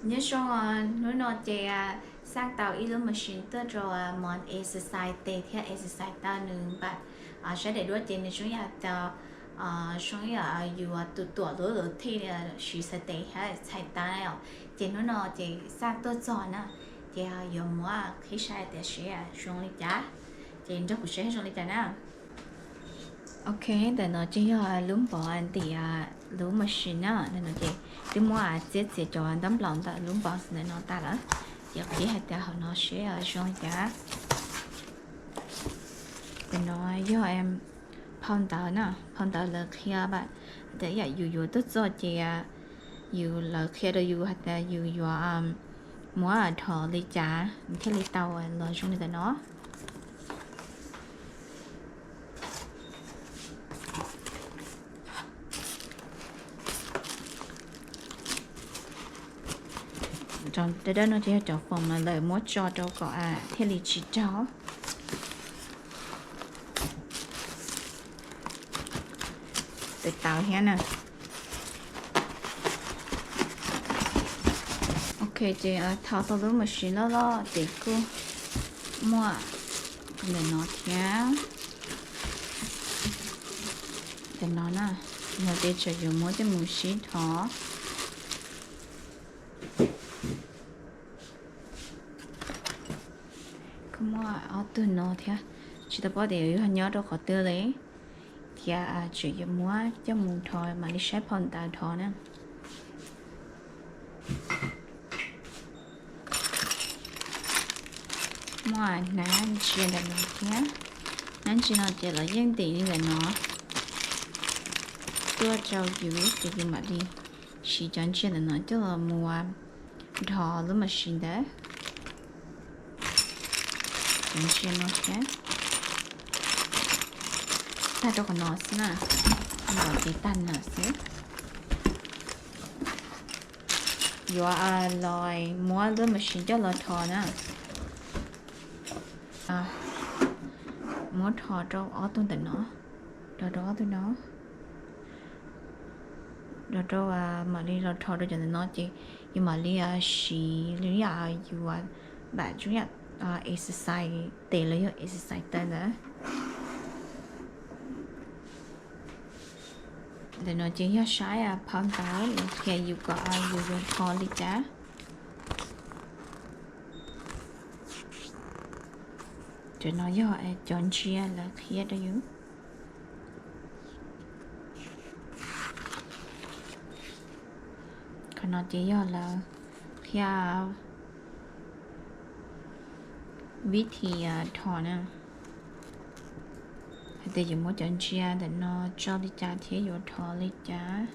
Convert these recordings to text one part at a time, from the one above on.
Nyob zoo, hnub no ces Xaj tau ib lub machine tuaj rau mov exercise tes thiab exercise taw nws npam sab daim duab ces nws zoo yam tau, zoo yam yus tus tuam lub lus thij siv xais tes thiab txhais taw na yom. Ces hnub no ces Xaj tuaj txog na, ces yuav muab qhib saib tias seb zoo li cas. Ces nrog kuv saib zoo li cas na. Ok, ntawm no ces yog lub npov ntim lub machine na, ntawm no ces twb muab txiav txiav cov ntab nplaum ntawm lub npov ntawm no tas lawm. Ces qhib hais tias hauv no seb zoo li cas. Ntawm no yog phau ntawv na, phau ntawv lawv qhia tias yam yus yuav tuaj txog ces yus, lawv qhia rau yus hais tias yus yuav muab dhos li cas nws thiaj li tau los zoo li ntawm no. Cov dawb dawb no ces yog cov foom mas lawv muab tso rau kom thiaj li tsis raug. Tes taw thiab na. Ok, ces thaum tau lub machine loj loj ces kuj muaj ntawm no thiab. Ntawm no na, no ces tseem yuav muab coj mus sib dhos. Kuj muaj ob tug no thiab, tsis tau paub tias yuav nyob rau qhov twg li, thiab tseem yuav muab coj mus dhos mam li saib phau ntawv dhos na. Muaj hnab ntsia ntawm no thiab. Hnab ntsia no ces los yeej ntim li ntawm no tuaj rau yus ces yus mam li siv cov ntsia ntawm no coj los mus dhos lub machine ntawd. Cov ntsia no thiab. Tag rau qhov no xwb na, no ces tag no xwb. Yuav los muab lub machine coj los dhos na. Muab dhos rau ob tug ntawm no, dhos rau ob tug no, dhos rau, mam li los dhos rau cov ntawm no ces yus mam li siv li yam yus npam zoo yam exercise tes los yog exercise taw ntawd. Ntawm no ces yog saib phau ntawv lawv qhia yus kom yus yuav dhos li cas. Cov no yog cov ntsia lawv qhia rau yus. Qhov no ces yog lawv qhia vib thi dhos na, hais tias yuav muab cov ntsia ntawm no tso li cas thiab yuav dhos li cas.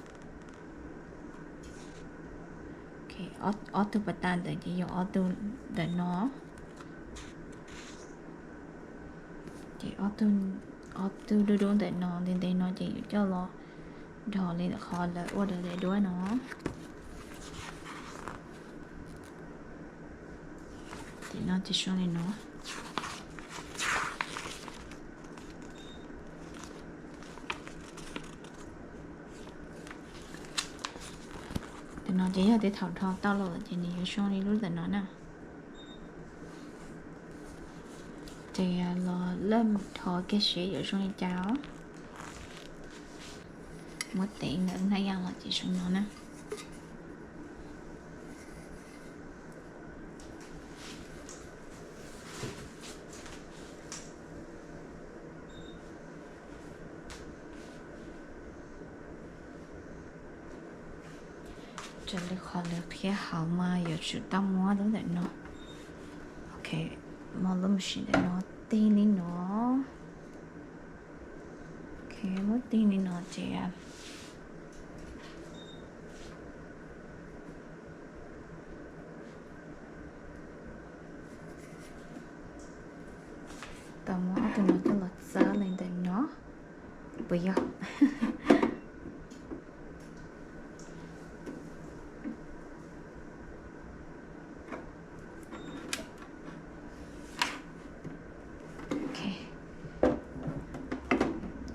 Ob tug pas tas ntawd ces yog ob tug ntawm no, ces ob tug dub dub ntawm no ntev ntev no ces yuav coj los dhos li qhov lawv ua daim duab no. Tim no ces zoo li no. Tim no ces yog tias thaum dhos tau los ces nws yuav zoo li lub ntawm no na. Ces los laj dhos kiag seb yuav zoo li cas os. Muab tev ntawm hnab yaj los ces zoo no na. Raws li qhov lawv qhia hauv mas yuav tsum tau muab lub ntawm no. Ok, muab lub machine ntawm no tig li no. Ok, muab tig li no ces tau muab ob tug no coj los txawb li ntawm no. Puas yog?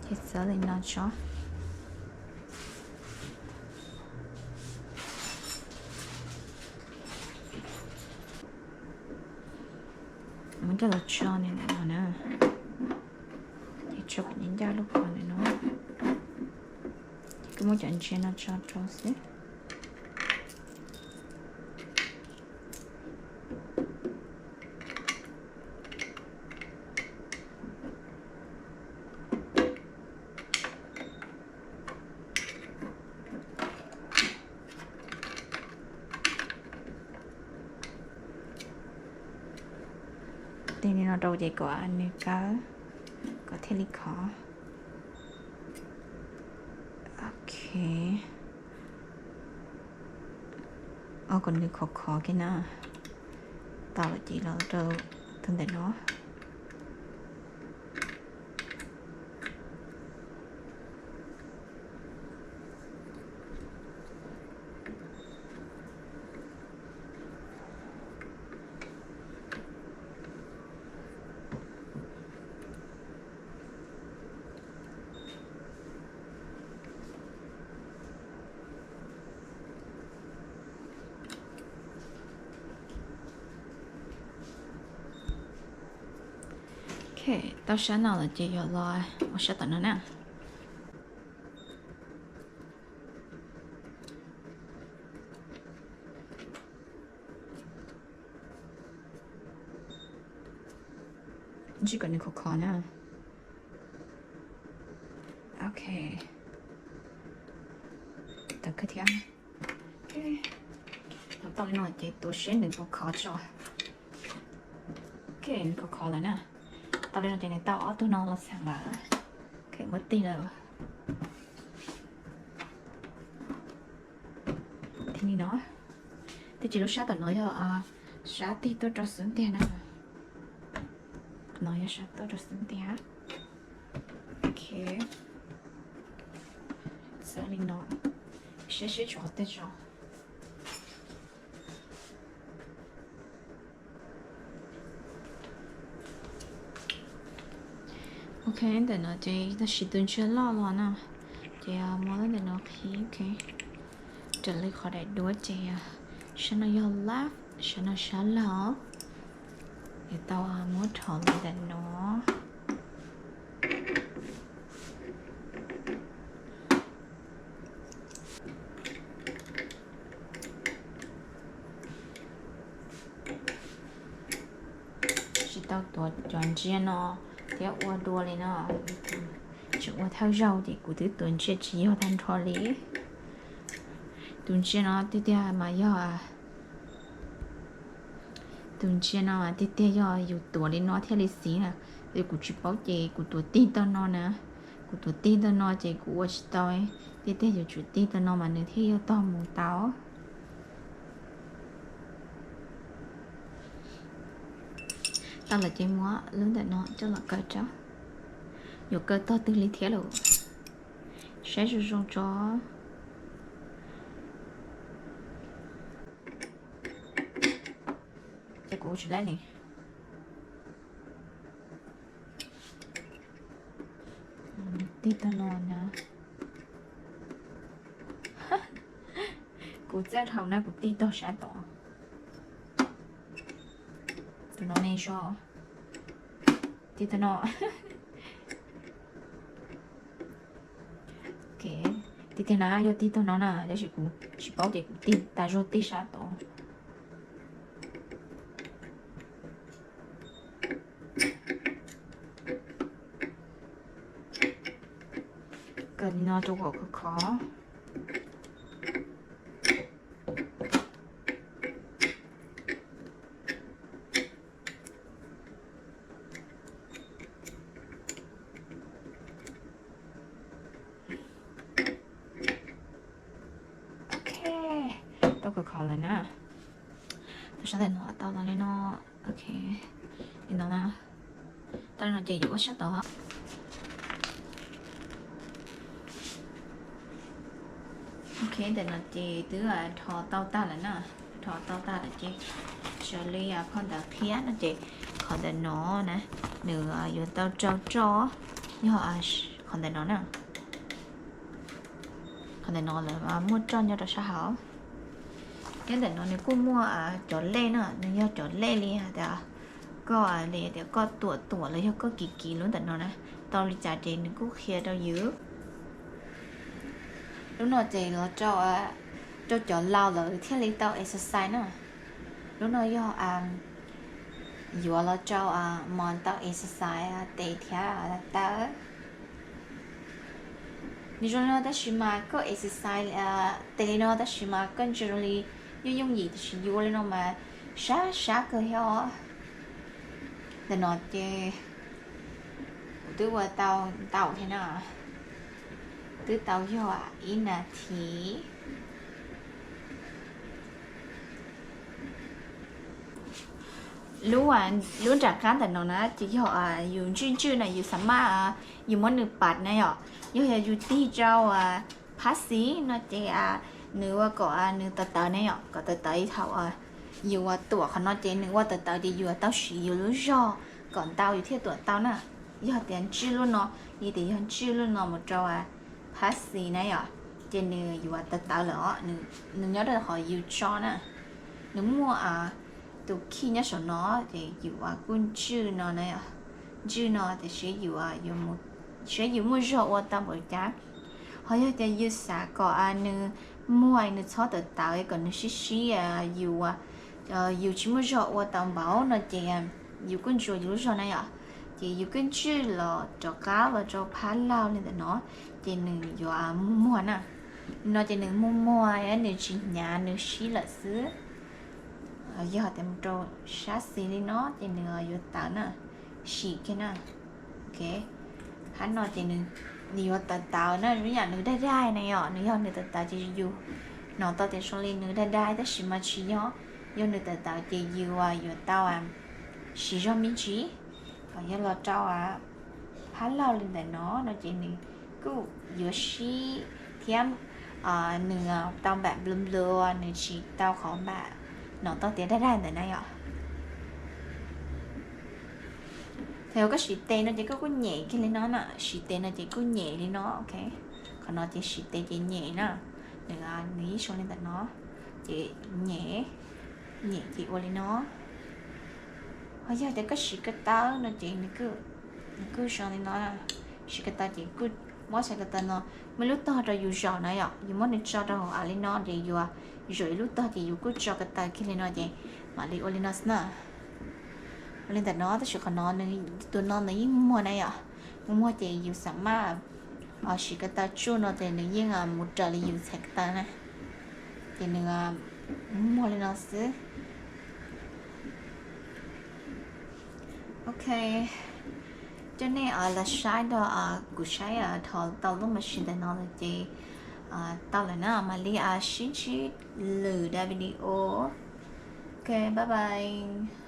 Ces txawb li no tso. Coj los tso ntawm no na, ces tso kom ncaj lub qhov ntawm no, ces kuv muab cov ntsia no tso rau xwb. Tig li no rau ces kom nws kawg, kom thiaj li khov. Ok. Kom nws khov khov kiag na. Tau lawm ces los rau tus ntawm no. Ok, tau sab no lawm ces yuav los ua sab tom no na. Ntsib kom nws khov khov na. Ok. Tau kawg thiab. Tau li no ces tuav seb nws puas khov tso. Ok, nws khov khov lawm na. Tau li no ces nws tau ob tug no los xeem lawm. Ok, muab tig lawm. Tig li no. Tig tsis lub sab tom no yog sab tig tuaj rau xub ntiag na. No yog sab tuaj rau xub ntiag. Ok. Txawm li no, saib seb tshuav tej zaum. Ok, ntawm no ces tam sim tus ntsia loj los na, ces muab ntawm no qhib, ok. Raws li qhov daim duab ces sab no yog left, sab no sab laug. Yuav tau muab rho li ntawm no. Tsis tau tuav cov ntsia no thiab ua dua li no, tseem ua thawj zaug ces kuv twb tuav ntsia tsis yog tag nrho li. Tus ntsia no tiag tiag mas yog, tus ntsia no mas tiag tiag yog yus tuav li no thiaj li xiv na. Yog kuv tsis paub ces kuv tuav tig tau no na. Kuv tuav tig tau no ces kuv ua tsis tau. Tiag tiag yuav tsum tig tau no mas nws thiaj yog tog mus tau. Tau lawm ces muab lub ntawm no coj los kaw tso. Yuav kaw tog twg li thiab lawm. Saib zoo zoo tso. Ces kuv tsis laib li. Tig tog no na. Kuv txaj dhau na, kuv tig tog sab tod. Tus no ne so. Tig tog no. Ok, tig tiag na, yog tig tog no na, tab sis kuv tsis paub ces kuv tig tas zog tig sab tod. Kaw li no rau kom khov khov. Ok, tau khov khov lawm na. Tus sab ntawm no tau los li no. Ok, li no na. Tau li no ces yuav ua sab tod. Ok, ntawm no ces twb rho tau tag lawm na. Rho tau tag lawm ces sawv li phau ntawv qhia no ces qhov ntawm no na, nws yuav tau rau roj, yog qhov ntawm no na. Qhov ntawm no lawv muaj roj nyob rau sab hauv. Thiab ntawm no nws kuj muaj cov lej na, nws yog cov lej li hais tias Koj li tias koj tuam tuam los yog koj kiv kiv lub ntawm no na, tau li cas ces nws kuj qhia rau yus. Lub no ces los rau, rau cov laus lawm thiaj li tau exercise na. Lub no yog yuav los rau mos tau exercise tes thiab taw. Nws zoo li no tab sis mas koj exercise tes li no tab sis mas koj ntsia zoo li yooj yooj yim tiam sis yus ua li no mas sab sab kawg thiab os. Ntawm no ces kuv twb ua tau ntau thiab na, twb tau yog ib nas this. Lub, lub nram qab ntawm no na ces yog yus ntswj ntswj na, yus xav maj, yus muab nws pat na yom, yog yog yus tig rau phab xis no ces nws ua kom nws tawv tawv na yom, kom tawv tawv thaum yus ua tuam qhov no ces nws ua tawv tawv ces yus tau siv yus lub zog kom ntau yus thiaj tuam tau na. Yog tias ntswj lub no, yog tias yog ntswj lub no mus rau phab xis na yom, ces nws yuav tawv tawv lawm os, nws nyob rau qhov yus tso na. Nws muaj tus khij nyob saum no ces yus kuj ntswj no na, ntswj no tiam sis yus, saib yus muaj zog ua tau npaum cas. Ho yog tias yus xav kom nws muag nws txhob tawv tawv kom nws sib sib, yus, yus tsis muaj zog ua tau npaum no ces yus kuj ntsuas yus lub zog na yom. Ces yus kuj ntswj los rov qab los rau phab laug li ntawm no, ces nws yuav muag muag na. No ces nws muag muag, nws tsis hnyav, nws sib lawm xwb. Yog tias mus rau sab xis li no ces nws yuav tawv na, sim kiag na. Hab no ces nws yuav tawv tawv na, zoo yam nws daig daig na yom, nws yog nws tawv tawv ces yus hnov tau tias zoo li nws daig daig tab sis mas tsis yog, yog nws tawv tawv ces yus yuav tau siv zog me ntsis. Ho yog los rau phab laug li ntawm no no ces nws kuj yuav sib thiab, nws tau npam nplua nplua, nws tsis tau qhov npam, hnov tau tias daig daig ntawm na yom. Thaum koj siv tes no ces koj kuj nyem kiag li no na, siv tes no ces kuj nyem li no, ok. Qhov no ces siv tes ces nyem na, nws, nws yeej zoo li ntawm no, ces nyem, nyem ces ua li no. Ho yog tias koj siv ko taw no ces nws kuj zoo li no, siv ko taw ces kuj muab xaiv ko taw no, muaj lub tog rau yus zaum na yom, yus muab nws tso rau hauv av li no ces yuav zaum ib lub tog ces yus kuj tso ko taw kiag li no ces mam li ua li no xwb na. Ua li ntawm no tab sis qhov no, tus no nws yeej muag na yom, muag muag ces yus xav maj siv ko taw tsuj no ces nws yeej mus raws li yus txhais ko taw na, ces nws muag li no xwb. Ok, coj nej los saib rau, kuv saib dhos tau lub machine ntawm no lawm ces tau lawm na, mam li sib ntsib lwm dav video. Ok, bye bye.